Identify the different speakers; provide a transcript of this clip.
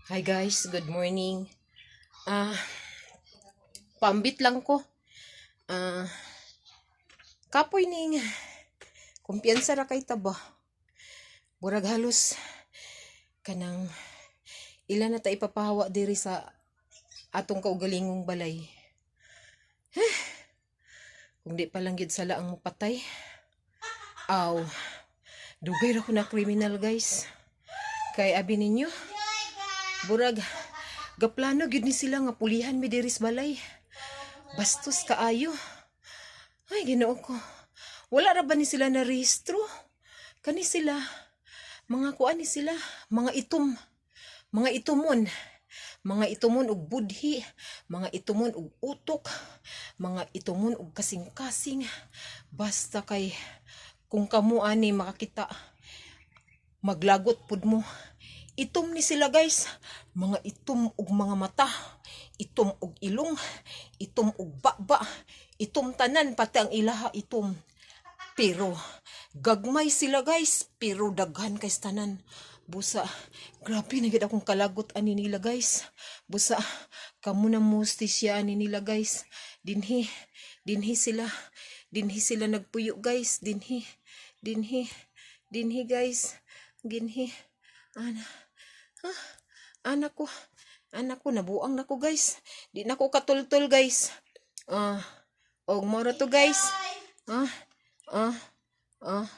Speaker 1: Hi guys, good morning. Pambit lang ko. Kapoy ning kumpiyansa ra kay ta ba. Murag halos kanang ila na ta ipapahawa diri sa atong kaugalingong balay. Kung di pa lang gyud sala ang mopatay. Aw, dugay ra ko na criminal, guys. Kay abi ninyo, burag gaplano gyud ni sila nga pulihan mi diri sa balay. Bastos kaayo. Ay, Ginoo ko. Wala ra ba ni sila na rehistro? Kani sila, mga kuan ni sila, mga itom. Mga itumon. Mga itumon og budhi, mga itumon og utok, mga itumon og kasing-kasing. Basta kay kung kamo ani makakita, maglagot pud mo. Itom ni sila, guys. Mga itom og mga mata, itom og ilong, itom og baba, itom tanan, pati ang ilaha itom. Pero gagmay sila, guys, pero daghan kay tanan. Busa, grabe na gid akong kalagot ani nila, guys. Busa, kamo na mo ani nila, guys. Dinhi, dinhi sila. Dinhi sila nagpuyo, guys, dinhi. Dinhi, dinhi, guys. Dinhi. Ana. Ha? Anak ko. Anak ko, nabuang na ko, guys. Di na ko katultol, guys. Ah, og mao ra to, guys. Ah, ah, ah.